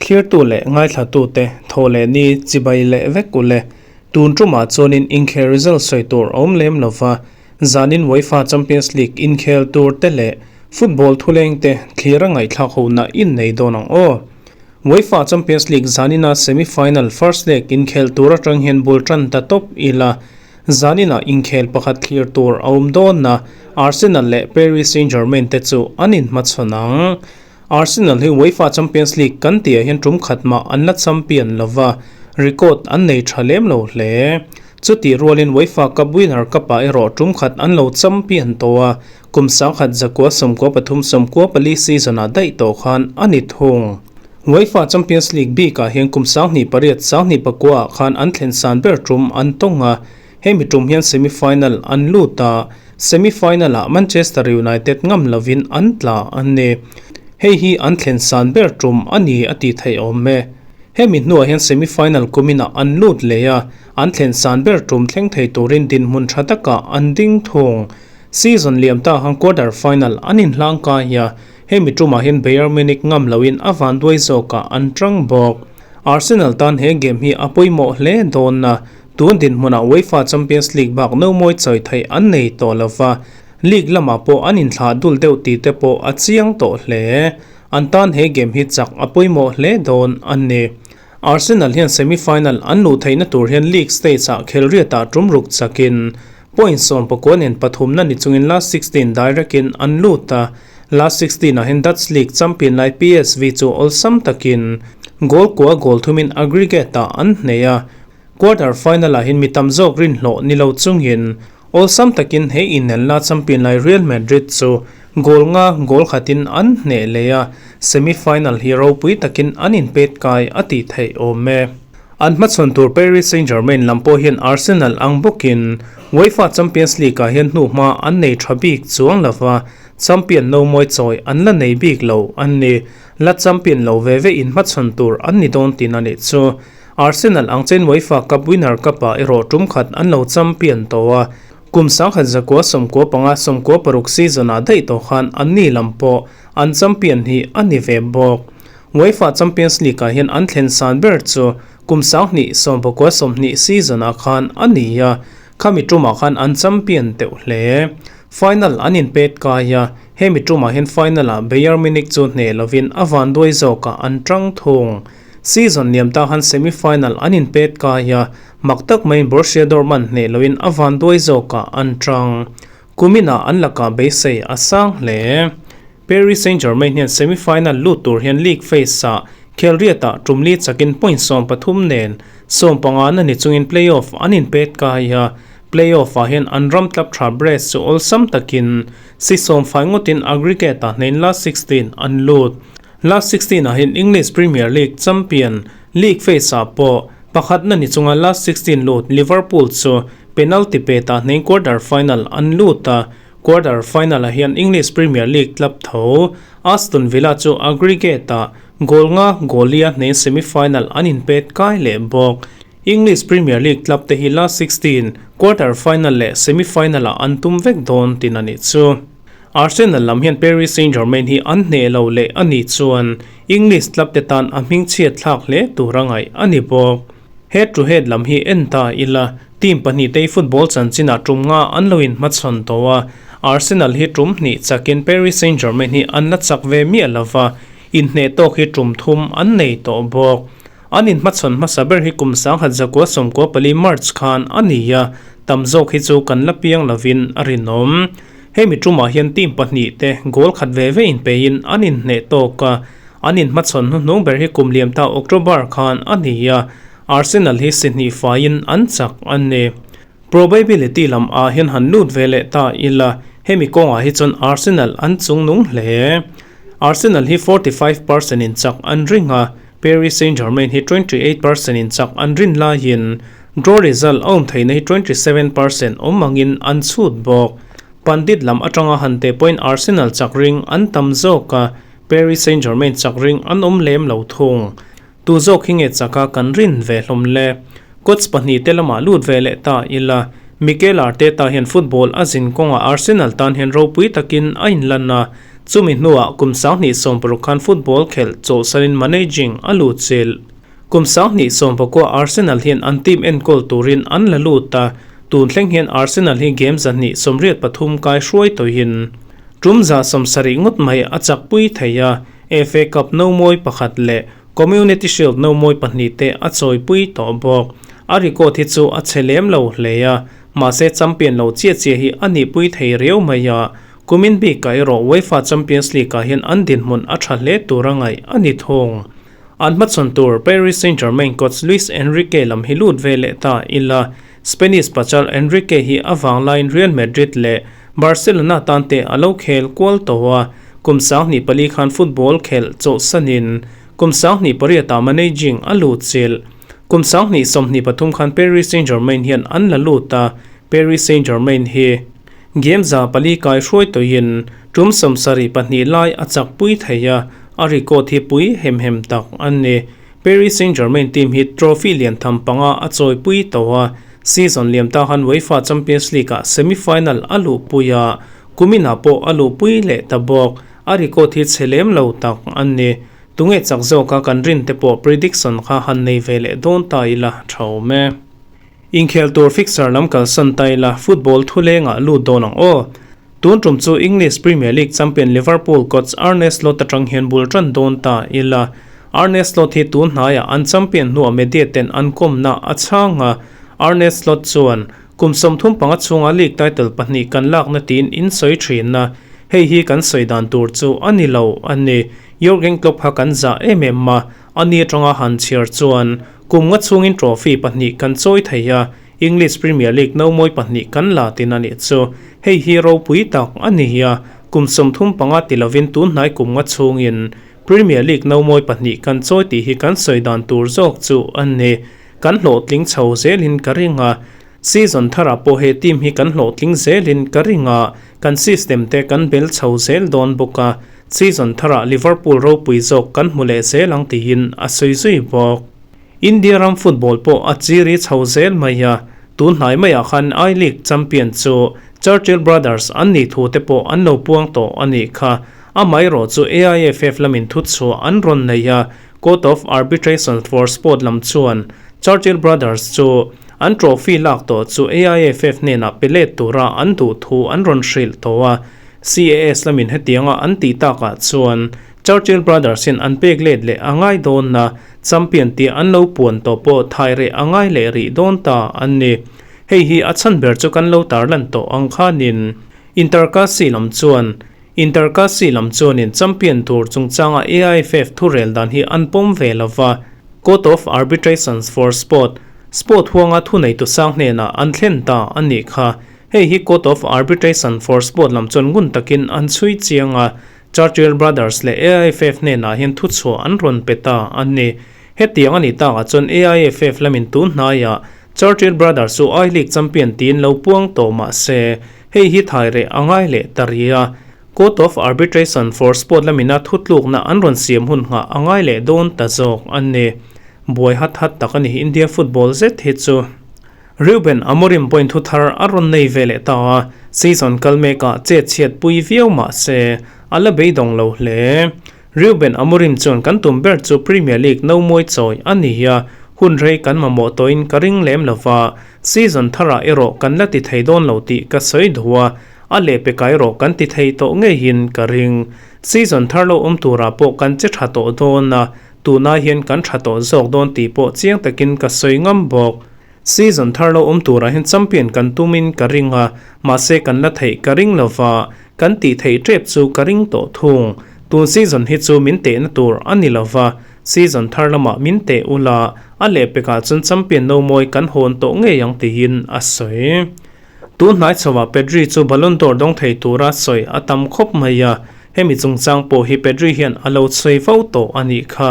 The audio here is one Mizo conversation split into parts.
Thlirtu leh ngaithlatute thaw leh ni chibai leh vek u le. Tun tumah chuanin inkhel result sawi tur a awm lem lo va, zanin UEFA Champions League inkhel tur te leh football thulengte thlir a ngaihthlak hona in nei dawn ang aw. UEFA Champions League zanina semi-final first leg inkhel tur atang hian bul tan ta tawp ila, zaninah inkhel pakhat thlir tur a awm dawn a, Arsenal leh Paris Saint-Germain te chu an inhmachhawn ang. Arsenal hi UEFA Champions League kan tihah hian tum khat mah an la champion lova, record an nei tha lem lo hle. Chutih rualin UEFA Cup Winner Cup-ah erawh tum khat an lo champion tawh a, kum sangkhat zakua sawmkua pathum sawmkua pali season-ah daih tawh khan a ni thung. UEFA Champions League bikah hian kum sanghnih pariat sanghnih pakuaah khan an thlen san ber tum an tawng a, hemi tum hian semi-final an lut a, Semi-final-ah Manchester United ngam lovin an tla a ni. Hei hi an thlen san ber tum a ni a tih theih awm e. Hemi hnuah hian semi-final kuminah an lut leh a, an thlen san ber tum thleng thei turin dinhmun tha takah an ding thung. Season liam ta han quarter final an inhlang kai a, hemi tumah hian Bayern Munich ngam loin a vanduai zawkah an tang bawk. Arsenal tan he game hi a pawimawh hle dawn a, Tun dinhmunah UEFA Champions League bak no mawi chawi theih an nei tawh lo va, league lamah pawh an inthlah dul deuh tih te pawh a chiang tawh hle. An tan he game hi chak a pawimawh hle dawn a ni. Arsenal hian semi-final an luh theihna tur hian league stage-ah khelriatah tum ruk chakin point 19 nen pathumna ni chungin last 16 direct-in an lut a, last 16 ah hian Dutch league champion lai PSV chu awlsam takin goal kua goal thumin aggregate-ah an hneh a. Quarter final-ah hian mi tam zawk rinhlawh ni lo chungin awlsam takin he inelna champion lai Real Madrid chu goal nga goal khatin an hneh leh a, semi final hi ropui takin an inpet kai a tih theih awm e. An hmachhawn tur Paris Saint-Germain lam pawh hian Arsenal ang bawkin UEFA Champions League-ah hian hnuhma an nei tha bik chuang lova, champion no mawi chawi an la nei bik lo an ni. La champion lo ve ve inhmachhawn tur an ni dawn tin a nih chu. Arsenal ang chen UEFA Cup Winner Cup-ah erawh tum khat an lo champion tawh a, kum sangkhat zakua 95 96 season-ah daih tawh khan anni lam pawh an champion hi a ni ve bawk. UEFA Champions League-ah hian an thlen san ber chu kum 20 19 20 season-ah khan a ni a, khami tumah khan an champion teuh hle. Final an inpet kai a, hemi tumah hian final-ah Bayern Munich chu hneh lovin a vanduai zawkah an tang thung. Season liam ta khan semi-final an inpet kai a, mak tak maiin Borussia Dortmund hneh loin a vanduai zawkah an tang. Kuminah an lakah beisei a sang hle. Paris Saint-Germain hian semi-final lut tur hian league phase-ah khelriatah tumli chakin point 13 nen 15 na ni chungin play-off an inpet kai a, play-off-ah hian an ram club tha Brest chu awlsam takin si sawm fai ngawtin aggregate-ah hnein last 16 an lut. Last 16 ah hian English Premier League champion league phase ah pawh pakhatna ni chunga last 16 lut Liverpool chu penalty pe ta hneng quarter final an lut a, quarter final ah hian English Premier League club tho Aston Villa chu aggregate ah goal nga goal li a hneng semi final an inpet kai leh bawk. English Premier League club te hi last 16, quarter final leh semi final ah an tum vek dawn tin a nih chu. Arsenal lam hian Paris Saint-Germain hi an hneh lo leh a nih chuan English club te tan a hmingchhiat thlak hle tur a ngaih a ni bawk. Head to head lam hi en ta ila, team pahnih te hi football chanchinah tum nga an lo inhmachhawn tawh a, Arsenal hi tum hnih chakin Paris Saint-Germain hi an la chak ve miah lova, inhneh tawk hi tum thum an nei tawh bawk. An inhmachhawn hmasa ber hi kum 1994 March khan a ni a, tam zawk hi chu kan la piang lovin a rinawm. Hemi tumah hian team pahnih te goal khat ve ve inpeiin an inhneh tawk a, an inhmachhawn hnuhnung ber hi kum liam ta October khan a ni a, Arsenal hi si hnih faiin an chak a ni. Probability lam ah hian han lut ve leh ta ila, hemi kawngah hi chuan Arsenal an chungnung hle. Arsenal hi 45% in chak an ring a, Paris Saint-Germain hi 28% in chak an rin laiin draw result a awm theihna hi 27% awm angin an chhut bawk. Pandit lam atanga han teh pawhin Arsenal chak ring an tam zawk a, Paris Saint-Germain chak ring an awm lem lo thung. Tu zawk hi nge chaka kan rin ve hlawm le? Coach pahnih te lamah lut ve leh ta ila. Mikel Arteta hian football a zin kawngah Arsenal tan hian ropui takin a inlan a, chumi hnuah kum 2016 khan football khelh chawlhsanin managing a lut chilh. Kum 2019 Arsenal hian an team enkawl turin an la lut a, tun thleng hian Arsenal hi game 183 kai hruai tawhin tum 70 ngawt mai a chakpui thei a, FA Cup no mawi pakhat leh Community Shield no mawi pahnih te a chawipui tawh bawk. A record hi chu a chhe lem lo hle a, mahse champion lo chiah chiah hi a nihpui thei riau mai a, kumin bikah erawh UEFA Champions League ah hian an dinhmun a tha hle tur a ngaih a ni thung. An hmachhawn tur Paris Saint-Germain coach Luis Enrique lam hi lut ve leh ta ila, Spanish pachal Enrique hi a vanglaiin Real Madrid leh Barcelona tan te a lo khel kual tawh a, kum 2004 khan football khelh chawlhsanin kum 2008 ah managing a lut chilh. Kum 2023 khan Paris Saint-Germain hian an la lut a, Paris Saint-Germain hi game 400 kai hruai tawhin tum 72 lai a chakpui thei a, a record hi pui hem hem tak a ni. Paris Saint-Germain team hi trophy lian tham panga a chawipui tawh a, season liam ta khan UEFA Champions League ah semi-final a luhpui a, kuminah pawh a luhpui leh ta bawk. A record hi chhe lem lo tak a ni. Tunge chak zawka kan rin te pawh prediction kha han nei ve leh dawn ta ila tha awm e. Inkhel tur fixture lam kalsan ta ila football thulengah lut dawn ang aw. Tun tum chu English Premier League champion Liverpool coach Arne Slot atang hian bul tan dawn ta ila. Arne Slot hi tun hnaiah an champion hnuah media ten an kawmna a chhang a, Arne Slot chuan kum 35 chhunga league title pahnih kan lakna tiin in sawi thin a, hei hi kan sawi dan tur chu a ni lo a ni. Jurgen Klopp kha kan zah em em a, ani atanga han chhiar chuan kum nga chhungin trophy pahnih kan chawi thei a, English Premier League no mawi pahnih kan la tin a nih chu. Hei hi ropui tak a ni a, kum 35 ti lovin tun hnai kum nga chhungin Premier League no mawi pahnih kan chawi tih hi kan sawi dan tur zawk chu a ni. Kan hlawhtling chho zelin ka ring a, season tharah pawh he team hi kan hlawhtling zelin ka ring a, kan system te kan bel chho zel dawn bawk a, season tharah Liverpool ropui zawk kan hmu leh zel ang tiin a sawi zui bawk. India ram football pawh a chiri chho zel mai a, tun hnai maiah khan I-League champion chu Churchill Brothers an nih thu te pawh an lo puang tawh a nih kha. Amaherawh chu AIFF lamin thu chhuah an rawn nei a, Court of Arbitration for Sport lam chuan Churchill Brothers chu an trophy lak tawh chu AIFF hnenah pe let tura an duh thu an rawn hrilh tawh a. CAS lamin hetianga an tih takah chuan Churchill Brothers hian an pek let leh a ngai dawn a, champion tih an lo puan tawh pawh thai reh a ngai leh rih dawn ta a ni. Hei hi a chhan ber chu kan lo tarlan tawh ang khanin Intercassi lam chuan Intercassi lam chuanin champion tur chungchanga AIFF thurel dan hi an pawm ve lova, Court of Arbitrations for Sport, sport huanga thuneitu sang hnenah an thlen ta a nih kha. Hei hi Court of Arbitration for Sport lam chuan ngun takin an chhui chiang a, Churchill Brothers leh AIFF hnenah hian thuchhuah an rawn pe ta a ni. Hetiang a nih takah chuan AIFF lamin tun hnaiah Churchill Brothers chu I-League champion tiin lo puang tawh mah se, hei hi thai reh a ngai leh ta ri a. Court of Arbitration for Sport lamina thutlukna an rawn siam hun nghah a ngai leh dawn ta zawk a ni. Buai hat hat tak a ni India football zet hi chu. Reuben Amorim pawhin thu thar a rawn nei ve leh ta a, season kal mekah chet chhiat pui viau mah se, a la beidawng lo hle. Reuben Amorim chuan kan tum ber chu Premier League no mawi chawi a ni a, hun rei kan mamawh tawhin ka ring lem lo va, season tharah erawh kan la ti thei dawn lo tih ka sawi duh a, a lehpeka erawh kan ti thei tawh ngeiin ka ring. Season thar lo awm turah pawh kan che tha tawh dawn a, tunah hian kan tha tawh zawk dawn tih pawh chiang takin ka sawi ngam bawk. Season thar lo awm turah hian champion kan tumin ka ring a, mahse kan la theih ka ring lova, kan tih theih tep chu ka ring tawh thung. Tun season hi chu min tehna tur a ni lova, season thar lamah min teh ula, a lehpekah chuan champion no mawi kan hawn tawh ngei ang tiin a sawi. Tun hnai chhoah Pedri chu Ballon d'Or dawng thei tura sawi a tam khawp mai a, hemi chungchang pawh hi Pedri hian a lo chhui fo tawh a nih kha.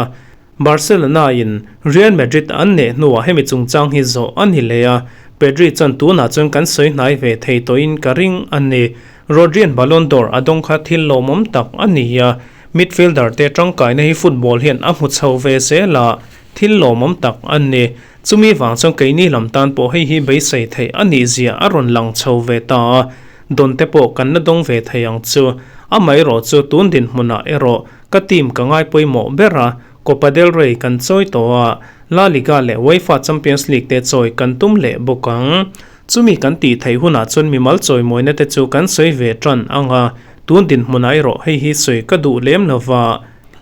Barcelona in Real Madrid an neh hnuah hemi chungchang hi zawh a ni leh a, Pedri chuan tunah chuan kan sawi hnai ve thei tawhin ka ring a ni. Rodri-a'n Ballon d'Or a dawng kha thil lawmawm tak a ni a, midfielder te tangkaina hi football hian a hmu chho ve zel a, thil lawmawm tak a ni. Chumi vang chuan keini lam tan pawh hei hi beisei theih a nih zia a rawn lang chho ve ta a, dawn te pawh kan la dawng ve thei ang chu. Amaherawh chu tun dinhmunah erawh ka team ka ngai pawimawh ber a, Copa del Rey kan chawi tawh a, La Liga leh UEFA Champions League te chawi kan tum leh bawk ang. Chumi kan tih theih hunah chuan mimal chawimawina te chu kan sawi ve tan ang a, tun dinhmunah erawh hei hi sawi ka duh lem lo va.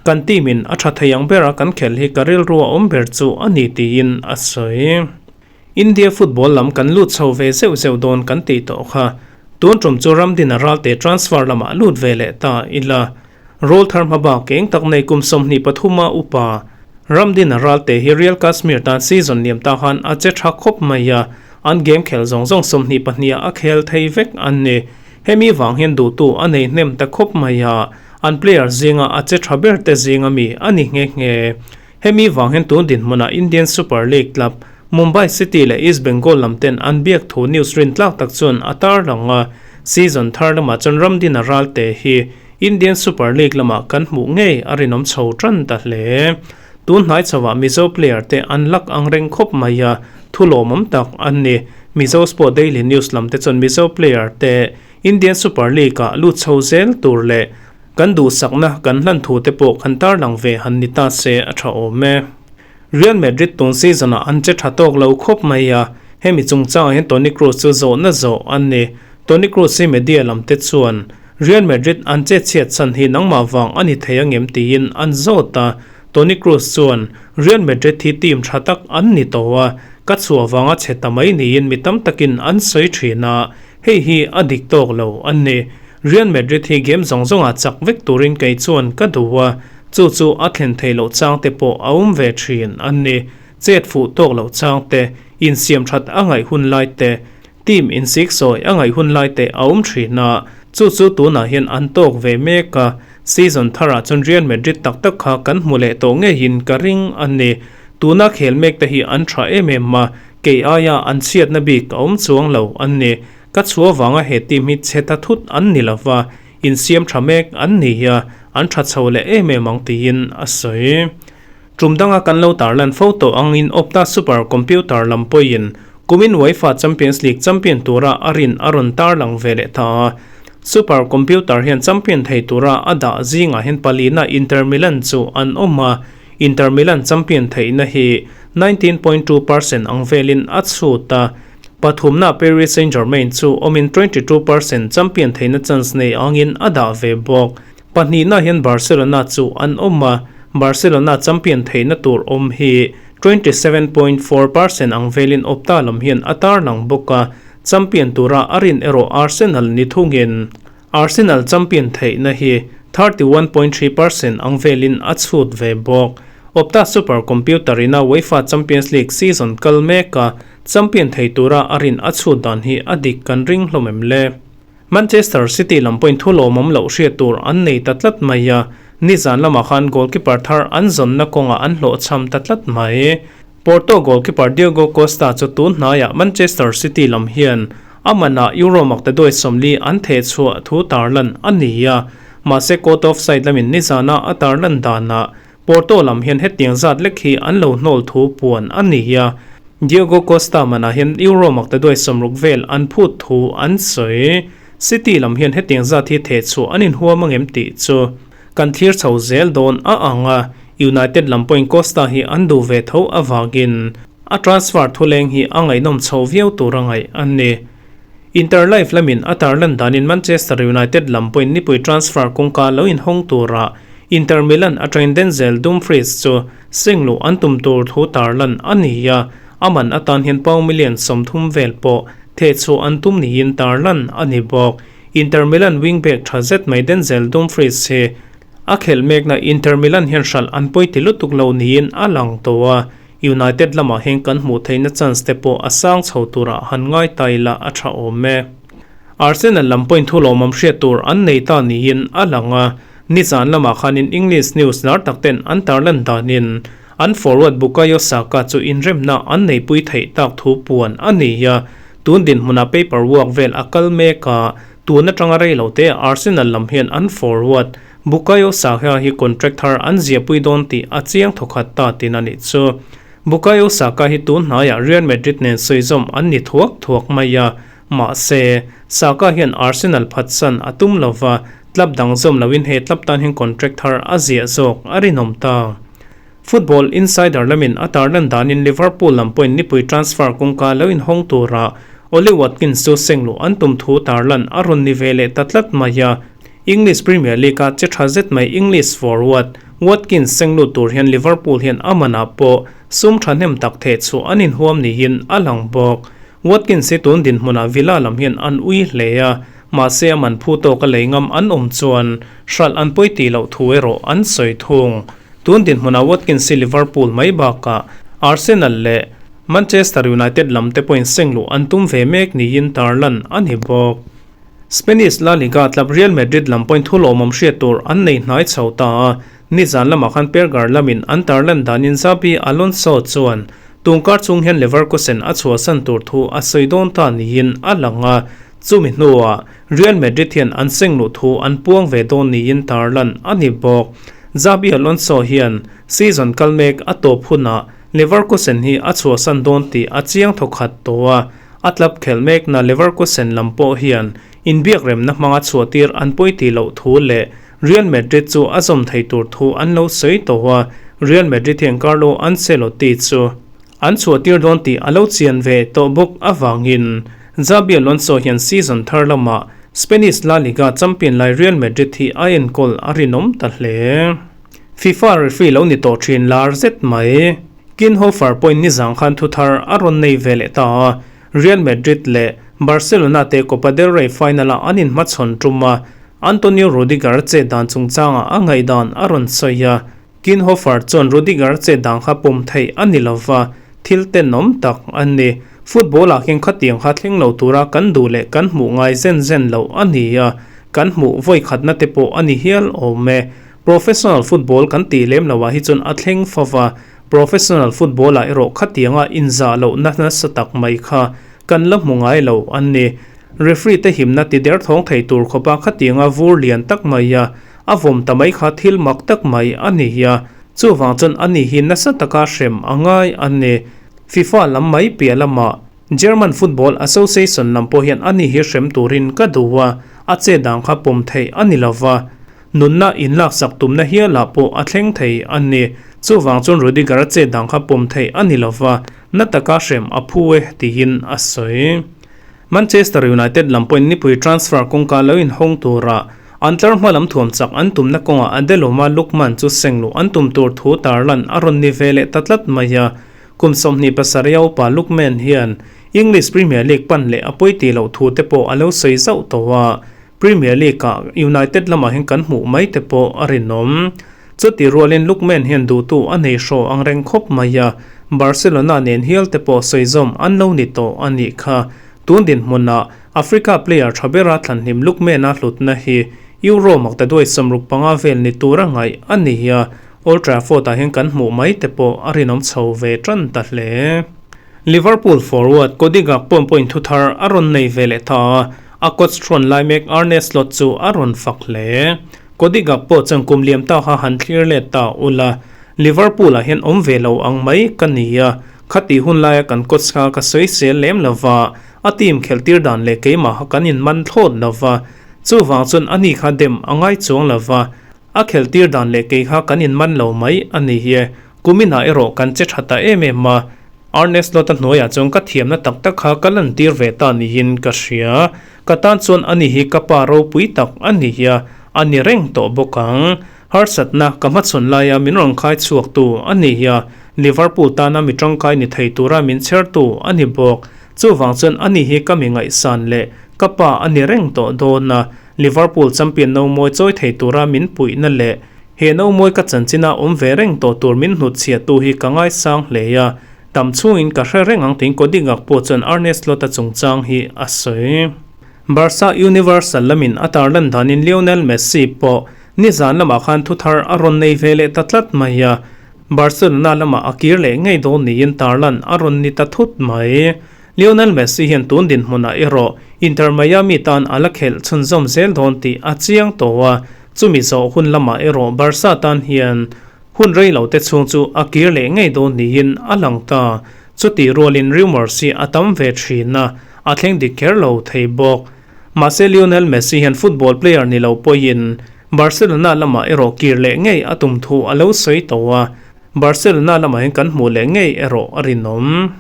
Kan team in a tha thei ang bera kan khelh hi ka rilru a awm ber chu a ni tiin a sawi. India football lam kan lut chho ve zeuh zeuh dawn kan tih tawh kha. Tun tum chu Ramdina Ralte transfer lamah lut ve leh ta ila. Rawl thar hma bak eng tak nei kum 23 a upa Ramdina Ralte hi Real Kashmir tan season liam ta khan a che tha khawp mai a, an game khel zawng zawng 22 ah a khel thei vek an ni. Hemi vang hian duhtu a nei hnem ta khawp mai a, an player zinga a che tha ber te zinga mi a ni nghe nghe. Hemi vang hian tun dinhmunah Indian Super League club Mumbai City leh East Bengal lam ten an biak thu news rin tlak tak chuan a tarlang a, season thar lamah chuan Ramdina Ralte hi Indian Super League lamah kan hmuh ngei a rinawm chho tan ta hle. Tun hnai chhoah Mizo player te an lak ang reng khawp mai a, thu lawmawm tak an ni. Mizo Sport Daily News lam te chuan Mizo player te Indian Super League ah lut chho zel tur leh kan duhsakna kan hlan thu te pawh kan tarlang ve han ni ta se a tha awm e. Real Madrid tun season ah an che tha tawk lo khawp mai a, hemi chungchangah hian Toni Kroos chu zawhna zawh an ni. Toni Kroos hi media lam te chuan Real Madrid an che chhiat chhan hi nangmah vang a ni thei angem tiin an zawt a, Toni Kroos chuan Real Madrid hi team tha tak an ni tawh a, ka chhuah vanga chhe ta mai niin mi tam takin an sawi thin a, hei hi a dik tawk lo an ni. Real Madrid hi game zawng zawngah chak vek turin kei chuan ka duh a, chu chu a thlen theih loh chang te pawh a awm ve thin an ni. Chet fuh tawk loh chang te, insiam that a ngaih hun lai te, Team insiksawi a ngaih hun lai te a awm thin a, chu chu tunah hian an tawk ve mek a, season tharah chuan Real Madrid tak tak kha kan hmu leh tawh ngeiin ka ring a ni. Tuna khel mek te hi an tha em em a, kei aia an chhiatna bik a awm chuang lo a ni. Ka chhuah vanga he team hi chhe ta thut an ni lo va, insiam tha mek an ni a, an tha chho leh em em ang tiin a sawi. Tum danga kan lo tarlan fo tawh angin Opta Super Computer lam pawhin kumin UEFA Champions League champion tura a rin a rawn tarlang ve leh ta a. Super Computer hian champion thei tura a dah zingah hian palina Inter Milan chu an awm a, Inter Milan champion theihna hi 19.2% ang velin a chhut a. Pathumna Paris Saint-Germain chu awmin 22% champion theihna chance nei angin a dah ve bawk. Pahnihna hian Barcelona chu an awm a, Barcelona champion theihna tur awm hi 27.4% ang velin Opta lam hian a tarlang bawk a, champion tura a rin erawh Arsenal ni thungin Arsenal champion theihna hi 31.3% ang velin a chhut ve bawk. Opta Super Computer ina UEFA Champions League season kal meka champion thei tura a rin a chhut dan hi a dik kan ring hlawm em le? Manchester City lam pawhin thu lawmawm loh hriat tur an nei ta tlat mai a, nizan lamah khan goalkeeper thar an zawnna kawngah an hlawhchham ta tlat mai. Porto goalkeeper Diogo Costa chu tun hnaiah Manchester City lam hian a manah Euro maktaduai 40 an theh chhuah thu tarlan a ni a, mahse court of side lamin nizana a tarlan danah Porto lam hian hetiang zat lek hi an lo hnawl thu puan a ni a, Diogo Costa manah hian Euro maktaduai 60 vel an phut thu an sawi. City lam hian hetiang zat hi theh chhuah an inhuam angem tih chu kan thlir chho zel dawn a ang a, United lam pawhin Costa hi an duh ve tho avangin a transfer thuleng hi a ngaihnawm chho viau tur a ngaih a ni. Inter Live lamin a tarlan danin Manchester United lam pawhin nipui transfer kawngka lo inhawng tura Inter Milan atangin Denzel Dumfries chu seng luh an tum tur thu tarlan a ni a, a man atan hian pound million 30 vel pawh thehchhuah an tum niin tarlan a ni bawk. Inter Milan wing-back tha zet mai Denzel Dumfries hi a khelh mekna Inter Milan hian hralh an pawi ti lutuk lo niin a lang tawh a, United lamah hian kan hmuh theihna chance te pawh a sang chho turah han ngai ta ila a tha awm e. Arsenal lam pawhin thu lawmawm hriat tur an nei ta niin a lang a, nizan lamah khanin English news lar tak ten an tarlan danin an forward Bukayo Saka chu inremna an neipui theih tak thu puan a ni a, tun dinhmunah paper work vel a kal mek a, tun atanga rei lo te Arsenal lam hian an forward Bukayo Saka hi contract thar an ziahpui dawn tih a chiang thawkhat ta tin a nih chu. Bukayo Saka hi tun hnaiah Real Madrid nen sawizawm an ni thuak thuak mai a, mahse, Saka hian Arsenal phatsan a tum lova, club dang zawm loin he club tan hian contract thar a ziah zawk a rinawm ta. Football Insider lamin a tarlan danin Liverpool lam pawhin nipui transfer kawngka lo inhawng tura Ollie Watkins chu seng luh an tum thu tarlan a rawn ni ve leh ta tlat mai a. English Premier League-a che tha zet mai English forward Watkins seng lut tur hian Liverpool hian a manah pawh sum thahnem tak theh chhuah an inhuam niin a lang bawk. Watkins hi tun dinhmunah Villa lam hian an ui hle a, mahse a man phu tawka lei ngam an awm chuan hralh an pawi tih loh thu erawh an sawi thung. Tun dinhmunah Watkins hi Liverpool mai bakah Arsenal leh Manchester United lam te pawhin seng luh an tum ve mek niin tarlan a ni bawk. Spanish La Liga club Real Madrid lam pawhin thu lawmawm hriat tur an nei hnai chho ta a, nizan lamah khan Pergar lamin an tarlan danin Xabi Alonso chuan tungkar chung hian Leverkusen a chhuahsan tur thu a sawi dawn ta niin a lang a, chumi hnuah Real Madrid hian an seng luh thu an puang ve dawn niin tarlan a ni bawk. Xabi Alonso hian season kal mek a tawp hunah Leverkusen hi a chhuahsan dawn tih a chiang thawkhat tawh a, A club khelh mekna Leverkusen lam pawh hian inbiakremna hmanga chhuahtir an pawi tih loh thu leh Real Madrid chu a zawm thei tur thu an lo sawi tawh a, Real Madrid hian Carlo Ancelotti chu an chhuahtir dawn tih a lo chian ve tawh bawk avangin Xabi Alonso hian season thar lamah Spanish La Liga champion lai Real Madrid hi a enkawl a rinawm ta hle. FIFA referee lo ni tawh thin lar zet mai. Kinhofer pawhin nizang khan thu thar a rawn nei ve leh ta a, Real Madrid leh Barcelona te Copa del Rey final-ah an inhmachhawn tum a, Antonio Rudiger chet dan chungchangah a ngaihdan a rawn sawi a. Kinhofer chuan Rudiger chet dan kha pawm theih a ni lova, thil tenawm tak a ni. Football-ah hian khatiang kha thleng lo tura kan duh leh kan hmuh ngai zen zen loh a ni a, kan hmuh vawikhatna te pawh a ni hial awm e. Professional football kan tih lem loh ah hi chuan a thleng fo va, professional football ah erawh khatianga inzah lohna nasa tak mai kha kan la hmu ngai lo an ni. Referee te himna ti der thawng thei tur khawpa khatianga vur lian tak mai a a vawm ta mai kha thil mak tak mai a ni a, chuvang chuan ani hi nasa taka hrem a ngai a ni. FIFA lam mai piah lamah German Football Association lam pawh hian ani hi hrem turin ka duh a, a che dang kha pawm theih a ni lova. Nunna inlaksak tumna hialah pawh a thleng thei a ni. Chuvang chuan Rudiger a chet dang kha pawm theih a ni lova, na taka hrem a phu e tiin a sawi. Manchester United lam pawhin nipui transfer kawngka lo inhawng tura an tlar hma lam thuam chak an tumna kawngah Adeloma Lookman chu seng luh an tum tur thu tarlan a rawn ni ve leh ta tlat mai a. Kum 27 a upa Lookman hian English Premier League pan leh a pawi tih loh thu te pawh a lo sawi zauh tawh a. Premier League-ah United lamah hian kan hmuh mai te pawh a rinawm. Chuti rualin Lookman hian duhtu a nei hraw ang reng khawp mai a, Barcelona nen hial te pawh sawizawm an lo ni tawh a nih kha. Tun dinhmunah Africa player tha bera thlanhlim Lookman-a hlutna hi Euro maktaduai 65 vel ni tura ngaih a ni a, Old Trafford-ah hian kan hmuh mai te pawh a rinawm chho ve tan ta hle. Liverpool forward Cody Gakpo pawhin thu thar a rawn nei ve leh ta a, a coach hrawn lai mek Arne Slot chu a rawn fak hle. Cody Gakpo chuan kum liam ta kha han thlir let ta ula, Liverpool ah hian awm ve lo ang mai ka ni a, khati hun laia kan coach kha ka sawi sel lem lo va, a team khelh tir dan leh keimah kha kan inman thlawt lo va, chuvang chuan ani kha dem a ngai chuang lo va, a khelh tir dan leh kei kha kan inman lo mai a ni hi e. Kuminah erawh kan che tha ta em em a, Arne Slot-a hnuaiah chuan ka thiamna tak tak kha ka lantir ve ta niin ka hria. Ka tan chuan ani hi ka pa ropui tak a ni a, a ni reng tawh bawk ang. Harsatna ka hmachhawn laia min rawn khai chhuaktu a ni a, Liverpool tana mi tangkai ni thei tura min chhertu a ni bawk. Chuvang chuan ani hi ka mi ngaihsan leh ka pa a ni reng tawh dawn a, Liverpool champion no mawi chawi thei tura min puihna leh He naumawi ka chanchina awm ve reng tawh tur min hnutchhiahtu hi ka ngaisang hle a, tam chhungin ka hre reng ang tiin Cody Gakpo chuan Arne Slot-a chungchang hi a sawi. Barca Universal lamin a tarlan danin Lionel Messi pawh nizan lamah khan thuthar a rawn nei ve leh ta tlat mai a, Barcelona lamah a kir leh ngei dawn niin tarlan a rawn ni ta thut mai. Lionel Messi hian tun dinhmunah erawh Inter Miami tan a la khelh chhunzawm zel dawn tih a chiang tawh a, Chumi zawh hun lamah erawh Barca tan hian Hun rei lo te chhung chu a kir leh ngei dawn niin a lang ta. Chutih rualin rumours hi a tam ve thin a, a thleng dik kher lo thei bawk. Mahse Lionel Messi hian football player ni lo pawhin Barcelona lamah erawh kir leh ngei a tum thu a lo sawi tawh a, Barcelona lamah hian kan hmuh leh ngei erawh a rinawm.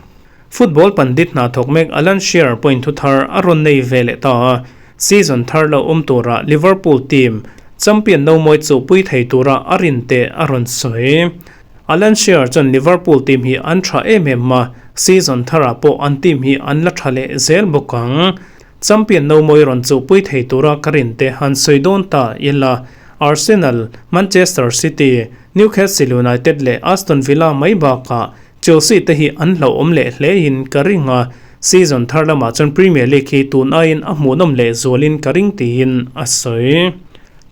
Football pandit hna thawk mek Alan Shearer pawhin thu thar a rawn nei ve leh ta a, season thar lo awm tura Liverpool team champion no mawi chuhpui thei tura a rin teh a rawn sawi. Alan Shearer chuan Liverpool team hi an tha em em a, season tharah pawh an team hi an la tha leh zel bawk ang. Champion no mawi rawn chuhpui thei tura ka rin te han sawi dawn ta ila, Arsenal, Manchester City, Newcastle United leh Aston Villa mai bakah Chelsea te hi an hlauhawm leh hlein ka ring a, season thar lamah chuan Premier League hi tun aiin a hmuhnawm leh zualin ka ring tiin a sawi.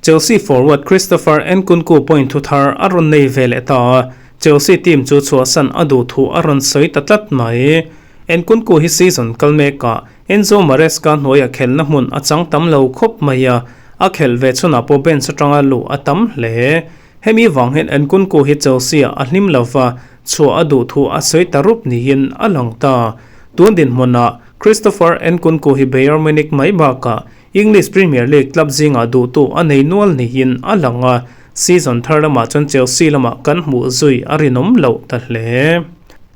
Chelsea forward Christopher Nkunku point thu thar a rawn nei ve leh ta a, Chelsea team chu chhuahsan a duh thu a rawn sawi ta tlat mai. Nkunku hi season kal mekah Enzo Maresca hnuaia khelhna hmun a chang tam lo khawp mai a, a khelh ve chhunah pawh bench atanga luh a tam hle. Hemi vang hian Nkunku hi Chelsea-ah a hlim lo va, chhuah a duh thu a sawi ta rup niin a lang ta. Tun dinhmunah Christopher Nkunku hi Bayern Munich mai bakah English Premier League club zingah duhtu a nei nual niin a lang a, season thar lamah chuan Chelsea lamah kan hmuh zui a rinawm loh ta hle.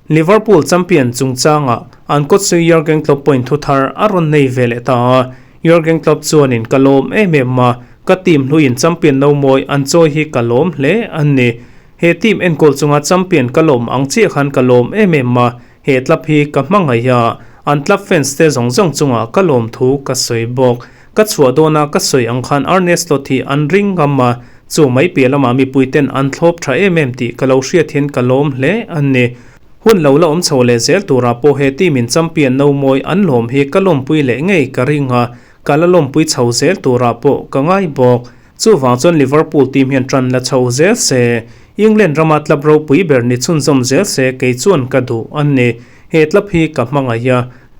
Liverpool champion chungchangah an kawtsui Jurgen Klopp pawhin thu thar a rawn nei ve leh ta a, Jurgen Klopp chuanin ka lawm em em a, ka team hluiin champion no mawi an chawi hi ka lawm hle a ni. He team enkawl chunga champion ka lawm ang chiah khan ka lawm em em a, he club hi ka hmangaih a, an club fans te zawng zawng chungah ka lawm thu ka sawi bawk. Ka chhuah dawna ka sawi ang khan Arne Slot hi an ring ngam a, chu mai piah lamah mipui ten an thlawp tha em em tih ka lo hriat hian ka lawm hle a ni. Hun lo la awm chho leh zel turah pawh he team in champion no mawi an lawm hi ka lawmpui leh ngei ka ring a, ka la lawmpui chho zel turah pawh ka ngai bawk. Chuvang chuan Liverpool team hian tan la chho zel se, England rama club ropui ber ni chhunzawm zel se kei chuan ka duh a ni. He club hi ka hmangaih a,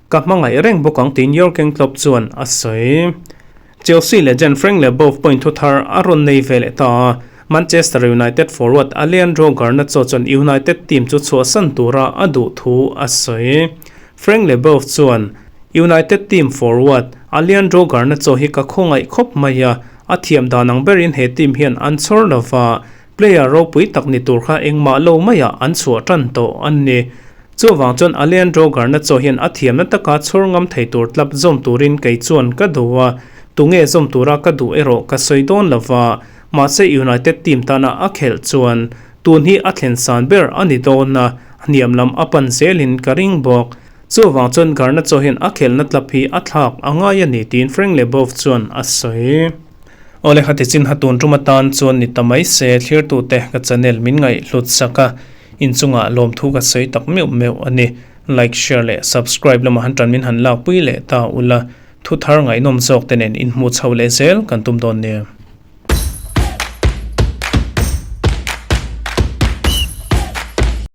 ka hmangaih reng bawk ang tiin Jurgen Klopp chuan a sawi. Chelsea legend Frank Leboeuf pawhin thu thar a rawn nei ve leh ta a, Manchester United forward Alejandro Garnacho chuan United team chu chhuahsan tura a duh thu a sawi. Frank Leboeuf chuan, United team forward Alejandro Garnacho hi ka khawngaih khawp mai a, a thiam dan ang berin he team hian an chhawr lova, player ropui tak ni tur kha engmah lo maiah an chhuah tan tawh a ni. Chuvang chuan Alejandro Garnacho hian a thiamna taka chhawr ngam thei tur tlap zawm turin kei chuan ka duh a, tunge zawm tura ka duh erawh ka sawi dawn lova, mahse United team tana a khelh chuan tun hi a thlen san ber a ni dawn a, hniam lam a pan zelin ka ring bawk. Chuvang chuan Garnacho hian a khelhna tlap hi a thlak a ngai a ni tiin Frank Leboeuf chuan a sawi. Awle khati chin ha tun tum atan chuan ni ta mai se thlirtute ka channel min ngaih hlut sak a, inchungah lawmthu ka sawi tak meuh meuh a ni. Like, share leh subscribe lamah han tan min han lakpui leh ta ula, thu thar ngaihnawm zawk te nen inhmuh chho leh zel kan tum dawn nia.